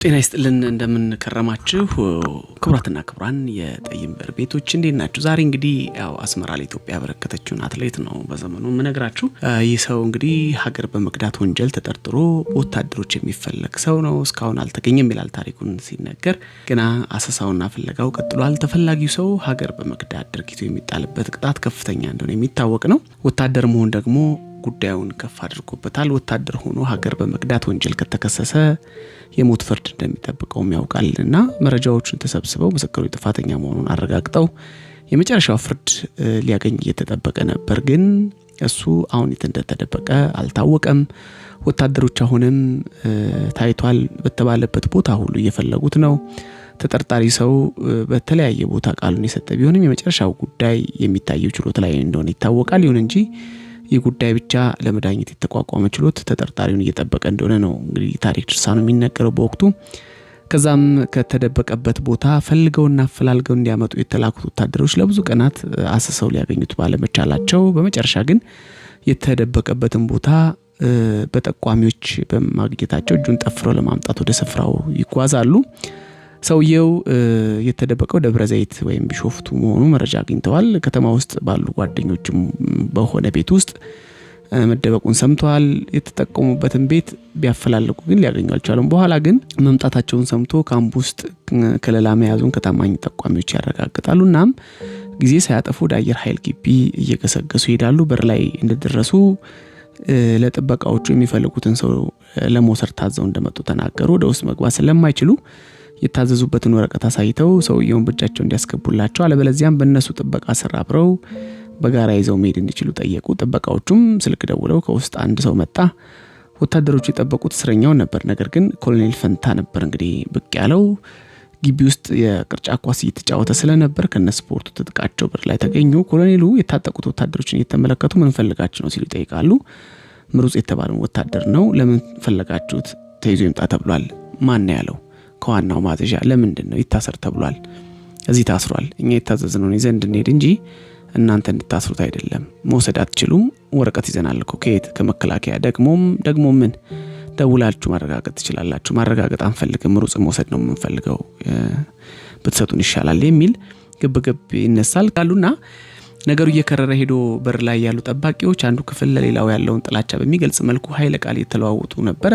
ጤና ይስጥልን፣ እንደምን ከረማችሁ ክቡራትና ክቡራን የጠይም በር ቤቶች፣ እንዴት ናችሁ? ዛሬ እንግዲህ ያው አስመራ ለኢትዮጵያ ያበረከተችውን አትሌት ነው በዘመኑ የምነግራችሁ። ይህ ሰው እንግዲህ ሀገር በመክዳት ወንጀል ተጠርጥሮ በወታደሮች የሚፈለግ ሰው ነው። እስካሁን አልተገኘም ይላል ታሪኩን ሲነገር። ግና አሰሳውና ፍለጋው ቀጥሏል። ተፈላጊው ሰው ሀገር በመክዳት ድርጊቱ የሚጣልበት ቅጣት ከፍተኛ እንደሆነ የሚታወቅ ነው። ወታደር መሆን ደግሞ ጉዳዩን ከፍ አድርጎበታል። ወታደር ሆኖ ሀገር በመክዳት ወንጀል ከተከሰሰ የሞት ፍርድ እንደሚጠብቀውም ያውቃል እና መረጃዎቹን ተሰብስበው ምስክሩ ጥፋተኛ መሆኑን አረጋግጠው የመጨረሻው ፍርድ ሊያገኝ እየተጠበቀ ነበር። ግን እሱ አሁን የት እንደተደበቀ አልታወቀም። ወታደሮች አሁንም ታይቷል በተባለበት ቦታ ሁሉ እየፈለጉት ነው። ተጠርጣሪ ሰው በተለያየ ቦታ ቃሉን የሰጠ ቢሆንም የመጨረሻው ጉዳይ የሚታየው ችሎት ላይ እንደሆነ ይታወቃል። ይሁን እንጂ ይህ ጉዳይ ብቻ ለመዳኘት የተቋቋመ ችሎት ተጠርጣሪውን እየጠበቀ እንደሆነ ነው እንግዲህ ታሪክ ድርሳኑ የሚነገረው በወቅቱ። ከዛም ከተደበቀበት ቦታ ፈልገውና አፈላልገው እንዲያመጡ የተላኩት ወታደሮች ለብዙ ቀናት አስሰው ሊያገኙት ባለመቻላቸው በመጨረሻ ግን የተደበቀበትን ቦታ በጠቋሚዎች በማግኘታቸው እጁን ጠፍረው ለማምጣት ወደ ስፍራው ይጓዛሉ። ሰውየው የተደበቀው ደብረ ዘይት ወይም ቢሾፍቱ መሆኑ መረጃ አግኝተዋል። ከተማ ውስጥ ባሉ ጓደኞችም በሆነ ቤት ውስጥ መደበቁን ሰምተዋል። የተጠቀሙበትን ቤት ቢያፈላልጉ ግን ሊያገኙ አልቻሉም። በኋላ ግን መምጣታቸውን ሰምቶ ካምፕ ውስጥ ከለላ መያዙን ከታማኝ ጠቋሚዎች ያረጋግጣሉ። እናም ጊዜ ሳያጠፉ ወደ አየር ኃይል ግቢ እየገሰገሱ ይሄዳሉ። በር ላይ እንደደረሱ ለጥበቃዎቹ የሚፈልጉትን ሰው ለመውሰድ ታዘው እንደመጡ ተናገሩ። ወደ ውስጥ መግባት ስለማይችሉ የታዘዙበትን ወረቀት አሳይተው ሰውየውን በእጃቸው እንዲያስገቡላቸው አለበለዚያም በእነሱ ጥበቃ ስር አብረው በጋራ ይዘው መሄድ እንዲችሉ ጠየቁ። ጥበቃዎቹም ስልክ ደውለው ከውስጥ አንድ ሰው መጣ። ወታደሮቹ የጠበቁት እስረኛውን ነበር። ነገር ግን ኮሎኔል ፈንታ ነበር እንግዲህ ብቅ ያለው። ግቢ ውስጥ የቅርጫት ኳስ እየተጫወተ ስለነበር ከነ ስፖርቱ ትጥቃቸው በር ላይ ተገኙ። ኮሎኔሉ የታጠቁት ወታደሮችን እየተመለከቱ ምን ፈልጋችሁ ነው ሲሉ ይጠይቃሉ። ምሩጽ የተባለው ወታደር ነው። ለምን ፈለጋችሁት? ተይዞ ይምጣ ተብሏል። ማን ነው ያለው? ከዋናው ማዘዣ። ለምንድን ነው? ይታሰር ተብሏል። እዚህ ታስሯል። እኛ የታዘዝነውን ይዘን እንድንሄድ እንጂ እናንተ እንድታስሩት አይደለም። መውሰድ አትችሉም። ወረቀት ይዘናል እኮ። ከየት? ከመከላከያ። ደግሞም ደግሞ ምን ደውላችሁ ማረጋገጥ ትችላላችሁ። ማረጋገጥ አንፈልግም። ምሩጽ መውሰድ ነው የምንፈልገው፣ ብትሰጡን ይሻላል የሚል ግብግብ ይነሳል ካሉና ነገሩ እየከረረ ሄዶ በር ላይ ያሉ ጠባቂዎች አንዱ ክፍል ለሌላው ያለውን ጥላቻ በሚገልጽ መልኩ ኃይለ ቃል እየተለዋወጡ ነበረ።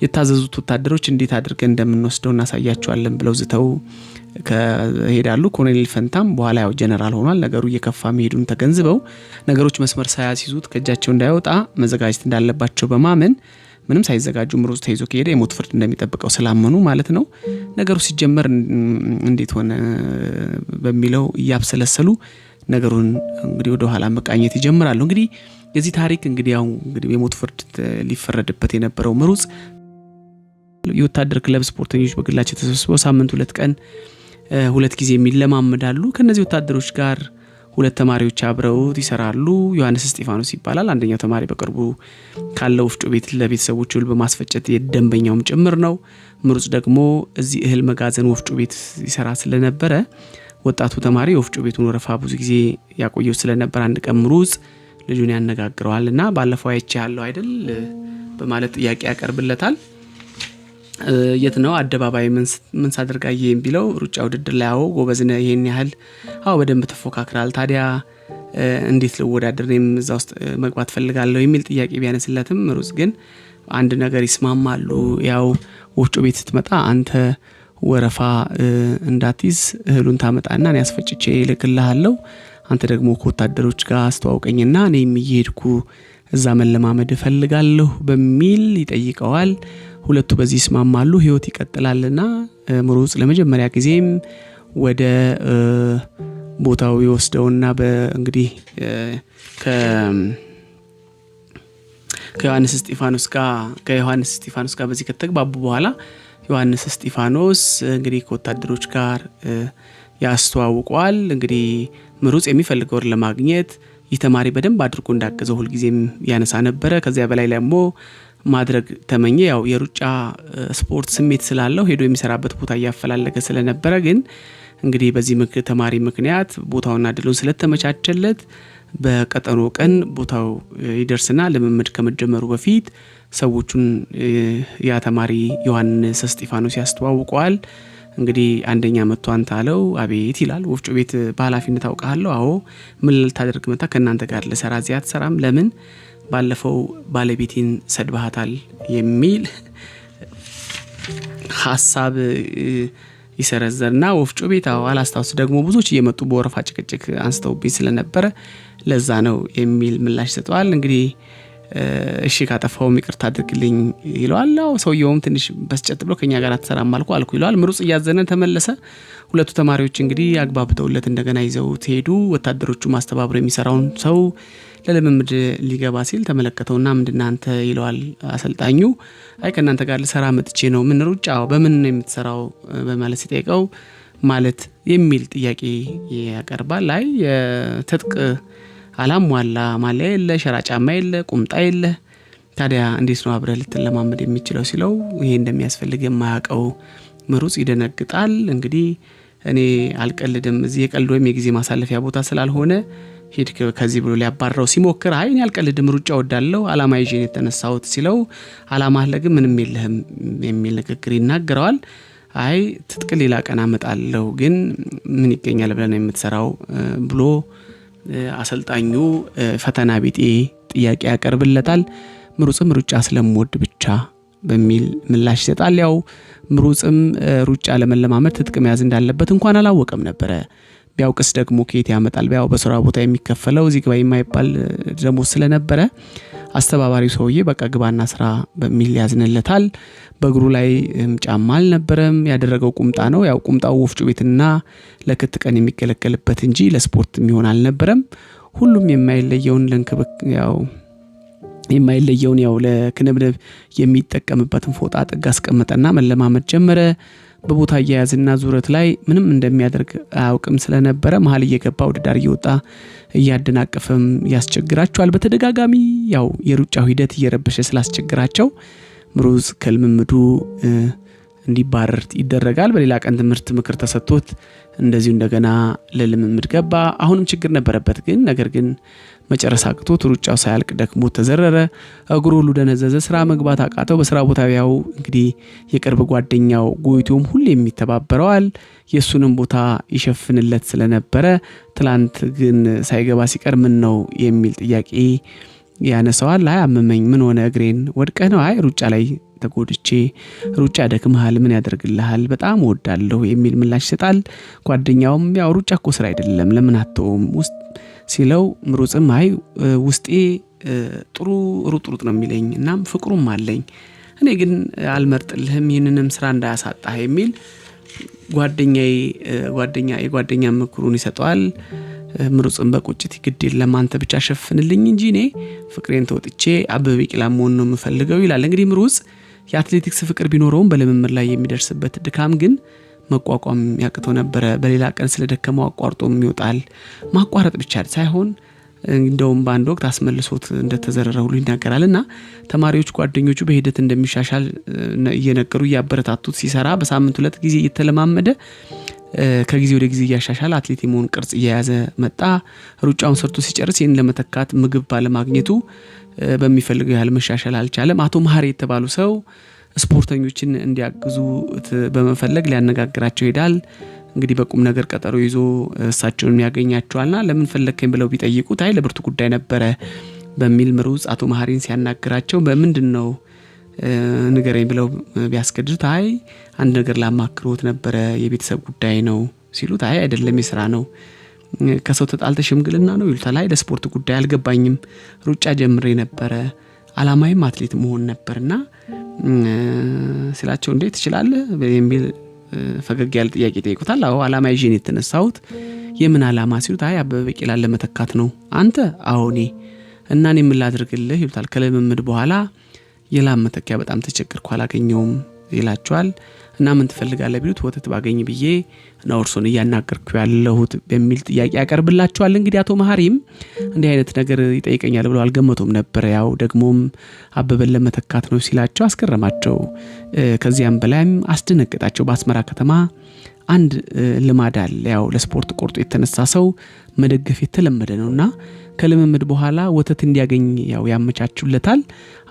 የታዘዙት ወታደሮች እንዴት አድርገን እንደምንወስደው እናሳያቸዋለን ብለው ዝተው ከሄዳሉ። ኮሎኔል ፈንታም በኋላ ያው ጀነራል ሆኗል። ነገሩ እየከፋ መሄዱን ተገንዝበው ነገሮች መስመር ሳያስይዙት ከእጃቸው እንዳይወጣ መዘጋጀት እንዳለባቸው በማመን ምንም ሳይዘጋጁ ምሩጽ ተይዞ ከሄደ የሞት ፍርድ እንደሚጠብቀው ስላመኑ ማለት ነው። ነገሩ ሲጀመር እንዴት ሆነ በሚለው እያብሰለሰሉ ነገሩን እንግዲህ ወደ ኋላ መቃኘት ይጀምራሉ። እንግዲህ የዚህ ታሪክ እንግዲህ ያው እንግዲህ የሞት ፍርድ ሊፈረድበት የነበረው ምሩጽ የወታደር ክለብ ስፖርተኞች በግላቸው ተሰብስበው ሳምንት 2 ቀን 2 ጊዜ የሚለማመዳሉ። ከነዚህ ወታደሮች ጋር 2 ተማሪዎች አብረውት ይሰራሉ። ዮሐንስ እስጢፋኖስ ይባላል። አንደኛው ተማሪ በቅርቡ ካለው ወፍጮ ቤት ለቤተሰቦቹ እህል በማስፈጨት የደንበኛውም ጭምር ነው። ምሩጽ ደግሞ እዚህ እህል መጋዘን ወፍጮ ቤት ይሰራ ስለነበረ ወጣቱ ተማሪ ወፍጮ ቤቱን ወረፋ ብዙ ጊዜ ያቆየው ስለነበር አንድ ቀን ምሩጽ ልጁን ያነጋግረዋልና ባለፈው አይቼሃለሁ አይደል በማለት ጥያቄ ያቀርብለታል። የት ነው? አደባባይ ምን ሳደርግ አየኸኝ ቢለው ሩጫ ውድድር ላይ አዎ ጎበዝ ነህ፣ ይሄን ያህል አዎ በደንብ ተፎካክራል፣ ታዲያ እንዴት ልወዳደር፣ እኔም እዛ ውስጥ መግባት ፈልጋለሁ የሚል ጥያቄ ቢያነስለትም ምሩጽ ግን አንድ ነገር ይስማማሉ። ያው ወፍጮ ቤት ስትመጣ አንተ ወረፋ እንዳትይዝ እህሉን ታመጣና እኔ አስፈጭቼ እልክልሃለሁ፣ አንተ ደግሞ ከወታደሮች ጋር አስተዋውቀኝና እኔም እየሄድኩ እዛ መለማመድ እፈልጋለሁ በሚል ይጠይቀዋል። ሁለቱ በዚህ ይስማማሉ። ህይወት ይቀጥላልና ምሩጽ ለመጀመሪያ ጊዜም ወደ ቦታው ይወስደውና እንግዲህ ከዮሐንስ እስጢፋኖስ ጋር በዚህ ከተግባቡ በኋላ ዮሐንስ እስጢፋኖስ እንግዲህ ከወታደሮች ጋር ያስተዋውቀዋል። እንግዲህ ምሩጽ የሚፈልገውን ለማግኘት ይህ ተማሪ በደንብ አድርጎ እንዳገዘው ሁልጊዜም ያነሳ ነበረ። ከዚያ በላይ ደግሞ ማድረግ ተመኘ። ያው የሩጫ ስፖርት ስሜት ስላለው ሄዶ የሚሰራበት ቦታ እያፈላለገ ስለነበረ ግን እንግዲህ በዚህ ተማሪ ምክንያት ቦታውና እድሉን ስለተመቻቸለት በቀጠሮ ቀን ቦታው ይደርስና ልምምድ ከመጀመሩ በፊት ሰዎቹን ያ ተማሪ ዮሐንስ እስጢፋኖስ ያስተዋውቀዋል። እንግዲህ አንደኛ መጥቶ አንተ አለው። አቤት ይላል። ወፍጮ ቤት በኃላፊነት አውቃለሁ። አዎ። ምን ልታደርግ መጣ? ከእናንተ ጋር ልሰራ። እዚያ አትሰራም። ለምን? ባለፈው ባለቤቴን ሰድባሃታል የሚል ሀሳብ ይሰረዘርና ወፍጮ ቤት አዎ፣ አላስታውስ፣ ደግሞ ብዙዎች እየመጡ በወረፋ ጭቅጭቅ አንስተውብኝ ስለነበረ ለዛ ነው የሚል ምላሽ ይሰጠዋል። እንግዲህ እሺ ካጠፋውም ይቅርታ አድርግልኝ ይለዋል። አዎ ሰውየውም ትንሽ በስጨት ብሎ ከኛ ጋር አትሰራም አልኩ ይለዋል። ምሩጽ እያዘነ ተመለሰ። ሁለቱ ተማሪዎች እንግዲህ አግባብተውለት እንደገና ይዘውት ሄዱ። ወታደሮቹ ማስተባብሮ የሚሰራውን ሰው ለልምምድ ሊገባ ሲል ተመለከተውና ምንድን ነህ አንተ ይለዋል አሰልጣኙ። አይ ከእናንተ ጋር ልሰራ መጥቼ ነው። ምን ሩጫ? በምን ነው የምትሰራው በማለት ሲጠይቀው ማለት የሚል ጥያቄ ያቀርባል። አይ የትጥቅ አላሟላ፣ ማሊያ የለ፣ ሸራ ጫማ የለ፣ ቁምጣ የለ፣ ታዲያ እንዴት ነው አብረህ ልትለማመድ የሚችለው ሲለው ይሄ እንደሚያስፈልግ የማያውቀው ምሩጽ ይደነግጣል። እንግዲህ እኔ አልቀልድም፣ እዚህ የቀልድ ወይም የጊዜ ማሳለፊያ ቦታ ስላልሆነ ሂድ ከዚህ ብሎ ሊያባረው ሲሞክር አይ እኔ አልቀልድም፣ ሩጫ እወዳለሁ፣ አላማ ይዤ ነው የተነሳሁት ሲለው አላማ አለ ግን ምንም የለህም የሚል ንግግር ይናገረዋል። አይ ትጥቅ ሌላ ቀን አመጣለሁ፣ ግን ምን ይገኛል ብለህ ነው የምትሰራው ብሎ አሰልጣኙ ፈተና ቢጤ ጥያቄ ያቀርብለታል። ምሩጽም ሩጫ ስለምወድ ብቻ በሚል ምላሽ ይሰጣል። ያው ምሩጽም ሩጫ ለመለማመድ ትጥቅ መያዝ እንዳለበት እንኳን አላወቀም ነበረ። ቢያውቅስ ደግሞ ከየት ያመጣል? ያው በስራ ቦታ የሚከፈለው እዚህ ግባ የማይባል ደሞዝ ስለነበረ አስተባባሪው ሰውዬ በቃ ግባና ስራ በሚል ያዝንለታል። በእግሩ ላይ ጫማ አልነበረም፣ ያደረገው ቁምጣ ነው። ያው ቁምጣው ወፍጮ ቤትና ለክት ቀን የሚገለገልበት እንጂ ለስፖርት የሚሆን አልነበረም። ሁሉም የማይለየውን ለእንክብክ ያው የማይለየውን ያው ለክንብንብ የሚጠቀምበትን ፎጣ ጥግ አስቀመጠና መለማመድ ጀመረ። በቦታ አያያዝና ዙረት ላይ ምንም እንደሚያደርግ አያውቅም ስለነበረ መሀል እየገባ ወደ ዳር እየወጣ እያደናቀፈም ያስቸግራቸዋል። በተደጋጋሚ ያው የሩጫው ሂደት እየረበሸ ስላስቸግራቸው ምሩጽ ከልምምዱ እንዲባረር ይደረጋል። በሌላ ቀን ትምህርት ምክር ተሰጥቶት እንደዚሁ እንደገና ለልምምድ ገባ። አሁንም ችግር ነበረበት ግን ነገር ግን መጨረስ አቅቶት ሩጫው ሳያልቅ ደክሞ ተዘረረ። እግሩ ሁሉ ደነዘዘ። ስራ መግባት አቃተው። በስራ ቦታ ያው እንግዲህ የቅርብ ጓደኛው ጎይቶም ሁሌም የሚተባበረዋል። የሱንም ቦታ ይሸፍንለት ስለነበረ ትላንት ግን ሳይገባ ሲቀር ምን ነው የሚል ጥያቄ ያነሳዋል። አይ አመመኝ። ምን ሆነ? እግሬን ወድቀህ ነው? አይ ሩጫ ላይ ተጎድቼ። ሩጫ ደክመሃል፣ ምን ያደርግልሃል? በጣም እወዳለሁ የሚል ምላሽ ይሰጣል። ጓደኛውም ያው ሩጫ እኮ ስራ አይደለም፣ ለምን አትተውም ውስጥ ሲለው ምሩጽም አይ ውስጤ ጥሩ ሩጥ ሩጥ ነው የሚለኝ፣ እናም ፍቅሩም አለኝ፣ እኔ ግን አልመርጥልህም፣ ይህንንም ስራ እንዳያሳጣህ የሚል ጓደኛዬ ጓደኛ የጓደኛ ምክሩን ይሰጠዋል። ምሩጽም በቁጭት ግድ የለም አንተ ብቻ ሸፍንልኝ እንጂ እኔ ፍቅሬን ተወጥቼ አበበ ቢቂላ መሆን ነው የምፈልገው ይላል። እንግዲህ ምሩጽ የአትሌቲክስ ፍቅር ቢኖረውም በልምምድ ላይ የሚደርስበት ድካም ግን መቋቋም ያቅተው ነበረ። በሌላ ቀን ስለደከመው አቋርጦም ይወጣል። ማቋረጥ ብቻ ሳይሆን እንደውም በአንድ ወቅት አስመልሶት እንደተዘረረ ሁሉ ይናገራል። እና ተማሪዎች ጓደኞቹ በሂደት እንደሚሻሻል እየነገሩ እያበረታቱት ሲሰራ በሳምንት 2 ጊዜ እየተለማመደ ከጊዜ ወደ ጊዜ እያሻሻለ አትሌት የመሆን ቅርጽ እየያዘ መጣ። ሩጫውን ሰርቶ ሲጨርስ ይህን ለመተካት ምግብ ባለማግኘቱ በሚፈልገው ያህል መሻሻል አልቻለም። አቶ መሀሪ የተባሉ ሰው ስፖርተኞችን እንዲያግዙ በመፈለግ ሊያነጋግራቸው ይሄዳል። እንግዲህ በቁም ነገር ቀጠሮ ይዞ እሳቸውን ያገኛቸዋልና ለምን ፈለግከኝ ብለው ቢጠይቁት አይ ለብርቱ ጉዳይ ነበረ በሚል ምሩጽ አቶ መሀሪን ሲያናግራቸው በምንድነው ንገረኝ ብለው ቢያስገድዱት አይ አንድ ነገር ላማክሮት ነበረ የቤተሰብ ጉዳይ ነው ሲሉት አይ አይደለም የስራ ነው፣ ከሰው ተጣልተህ ሽምግልና ነው ይሉታል። አይ ለስፖርት ጉዳይ አልገባኝም፣ ሩጫ ጀምሬ ነበረ፣ አላማዬም አትሌት መሆን ነበርና ስላቸው እንዴት ትችላለህ የሚል ፈገግ ያለ ጥያቄ ጠይቁታል። አዎ አላማ ይዤ ነው የተነሳሁት። የምን አላማ ሲሉት አይ አበበ ቢቂላን ለመተካት ነው። አንተ? አዎ እኔ። እና እኔ ምን ላድርግልህ ይሉታል። ከልምምድ በኋላ የላም መተኪያ በጣም ተቸገርኩ አላገኘውም ይላቸዋል። እና ምን ትፈልጋለህ ቢሉት ወተት ባገኝ ብዬ ነው እርሶን እያናገርኩ ያለሁት በሚል ጥያቄ ያቀርብላቸዋል። እንግዲህ አቶ መሀሪም እንዲህ አይነት ነገር ይጠይቀኛል ብለው አልገመቱም ነበር። ያው ደግሞም አበበን ለመተካት ነው ሲላቸው አስገረማቸው። ከዚያም በላይም አስደነገጣቸው። በአስመራ ከተማ አንድ ልማድ አለ። ያው ለስፖርት ቆርጦ የተነሳ ሰው መደገፍ የተለመደ ነውና ከልምምድ በኋላ ወተት እንዲያገኝ ያው ያመቻቹለታል።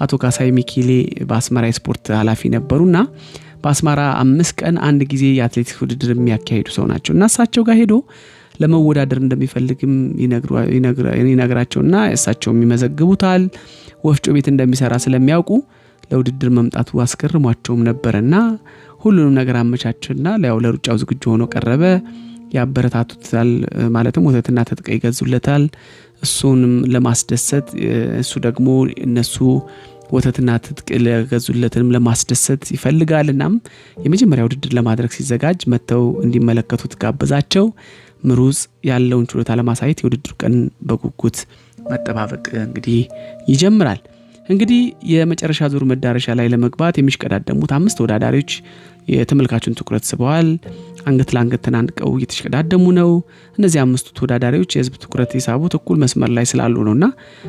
አቶ ካሳይ ሚኬሌ በአስመራ የስፖርት ኃላፊ ነበሩና በአስመራ 5 ቀን አንድ ጊዜ የአትሌቲክስ ውድድር የሚያካሂዱ ሰው ናቸው። እና እሳቸው ጋር ሄዶ ለመወዳደር እንደሚፈልግም ይነግራቸውና እሳቸውም ይመዘግቡታል። ወፍጮ ቤት እንደሚሰራ ስለሚያውቁ ለውድድር መምጣቱ አስገርሟቸውም ነበርና ሁሉንም ነገር አመቻቸና ያው ለሩጫው ዝግጁ ሆኖ ቀረበ። ያበረታቱታል፣ ማለትም ወተትና ትጥቅ ይገዙለታል። እሱንም ለማስደሰት እሱ ደግሞ እነሱ ወተትና ትጥቅ ለገዙለትንም ለማስደሰት ይፈልጋል። እናም የመጀመሪያ ውድድር ለማድረግ ሲዘጋጅ መጥተው እንዲመለከቱት ጋበዛቸው። ምሩጽ ያለውን ችሎታ ለማሳየት የውድድሩ ቀን በጉጉት መጠባበቅ እንግዲህ ይጀምራል። እንግዲህ የመጨረሻ ዙር መዳረሻ ላይ ለመግባት የሚሽቀዳደሙት 5 ተወዳዳሪዎች የተመልካቹን ትኩረት ስበዋል። አንገት ለአንገት ተናንቀው እየተሽቀዳደሙ ነው። እነዚህ 5ቱ ተወዳዳሪዎች የህዝብ ትኩረት የሳቡት እኩል መስመር ላይ ስላሉ ነውና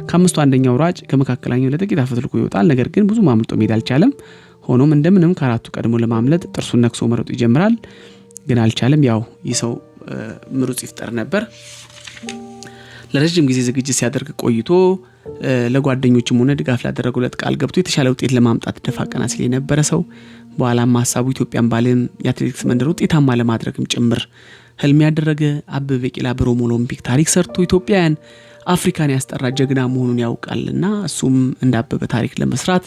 ከአምስቱ አንደኛው ሯጭ ከመካከለኛው ለጥቂት አፈትልኮ ይወጣል። ነገር ግን ብዙ አምልጦ መሄድ አልቻለም። ሆኖም እንደምንም ከአራቱ ቀድሞ ለማምለጥ ጥርሱን ነክሶ መሮጥ ይጀምራል። ግን አልቻለም። ያው ይህ ሰው ምሩጽ ይፍጠር ነበር። ለረጅም ጊዜ ዝግጅት ሲያደርግ ቆይቶ ለጓደኞችም ሆነ ድጋፍ ላደረጉለት ቃል ገብቶ የተሻለ ውጤት ለማምጣት ደፋ ቀና ሲል የነበረ ሰው፣ በኋላም ሀሳቡ ኢትዮጵያን በዓለም የአትሌቲክስ መንደር ውጤታማ ለማድረግም ጭምር ህልም ያደረገ፣ አበበ ቢቂላ በሮም ኦሎምፒክ ታሪክ ሰርቶ ኢትዮጵያውያን አፍሪካን ያስጠራ ጀግና መሆኑን ያውቃልና እሱም እንደ አበበ ታሪክ ለመስራት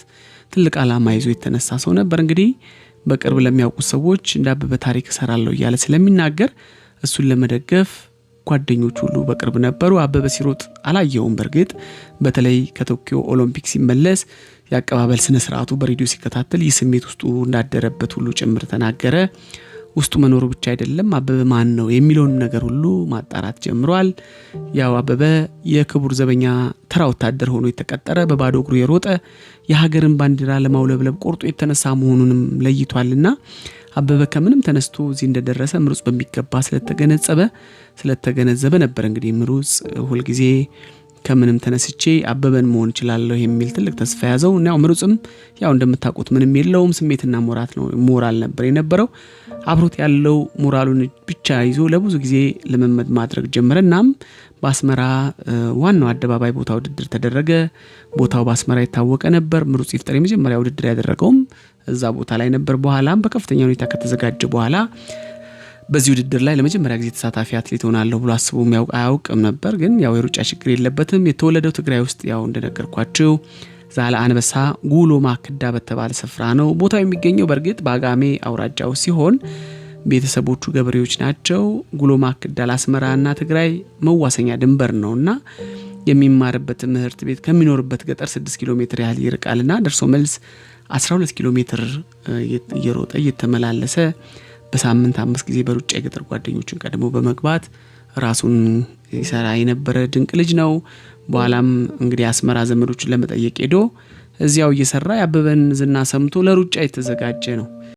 ትልቅ ዓላማ ይዞ የተነሳ ሰው ነበር። እንግዲህ በቅርብ ለሚያውቁት ሰዎች እንደ አበበ ታሪክ እሰራለሁ እያለ ስለሚናገር እሱን ለመደገፍ ጓደኞች ሁሉ በቅርብ ነበሩ። አበበ ሲሮጥ አላየውም። በእርግጥ በተለይ ከቶኪዮ ኦሎምፒክ ሲመለስ የአቀባበል ስነ ስርዓቱ በሬዲዮ ሲከታተል ይህ ስሜት ውስጡ እንዳደረበት ሁሉ ጭምር ተናገረ። ውስጡ መኖሩ ብቻ አይደለም፣ አበበ ማን ነው የሚለውን ነገር ሁሉ ማጣራት ጀምሯል። ያው አበበ የክቡር ዘበኛ ተራ ወታደር ሆኖ የተቀጠረ፣ በባዶ እግሩ የሮጠ፣ የሀገርን ባንዲራ ለማውለብለብ ቆርጦ የተነሳ መሆኑንም ለይቷልና አበበ ከምንም ተነስቶ እዚህ እንደደረሰ ምሩጽ በሚገባ ስለተገነዘበ ነበር። እንግዲህ ምሩጽ ሁልጊዜ ከምንም ተነስቼ አበበን መሆን እችላለሁ የሚል ትልቅ ተስፋ ያዘው። ያው ምሩጽም ያው እንደምታውቁት ምንም የለውም፣ ስሜትና ሞራል ነበር የነበረው። አብሮት ያለው ሞራሉን ብቻ ይዞ ለብዙ ጊዜ ልምምድ ማድረግ ጀመረ። እናም በአስመራ ዋናው አደባባይ ቦታ ውድድር ተደረገ። ቦታው በአስመራ የታወቀ ነበር። ምሩጽ ይፍጠር የመጀመሪያ ውድድር ያደረገውም እዛ ቦታ ላይ ነበር። በኋላም በከፍተኛ ሁኔታ ከተዘጋጀ በኋላ በዚህ ውድድር ላይ ለመጀመሪያ ጊዜ ተሳታፊ አትሌት ሆናለሁ ብሎ አስቦ የሚያውቅ አያውቅም ነበር። ግን ያው የሩጫ ችግር የለበትም። የተወለደው ትግራይ ውስጥ ያው እንደነገርኳችሁ ዛላ አንበሳ ጉሎ ማክዳ በተባለ ስፍራ ነው። ቦታው የሚገኘው በእርግጥ በአጋሜ አውራጃው ሲሆን ቤተሰቦቹ ገበሬዎች ናቸው። ጉሎ ማክዳ ለአስመራና ትግራይ መዋሰኛ ድንበር ነውና የሚማርበት ትምህርት ቤት ከሚኖርበት ገጠር 6 ኪሎ ሜትር ያህል ይርቃልና ደርሶ መልስ 12 ኪሎ ሜትር እየሮጠ እየተመላለሰ በሳምንት 5 ጊዜ በሩጫ የገጠር ጓደኞቹን ቀድሞ በመግባት ራሱን ይሰራ የነበረ ድንቅ ልጅ ነው። በኋላም እንግዲህ አስመራ ዘመዶቹን ለመጠየቅ ሄዶ እዚያው እየሰራ ያበበን ዝና ሰምቶ ለሩጫ የተዘጋጀ ነው።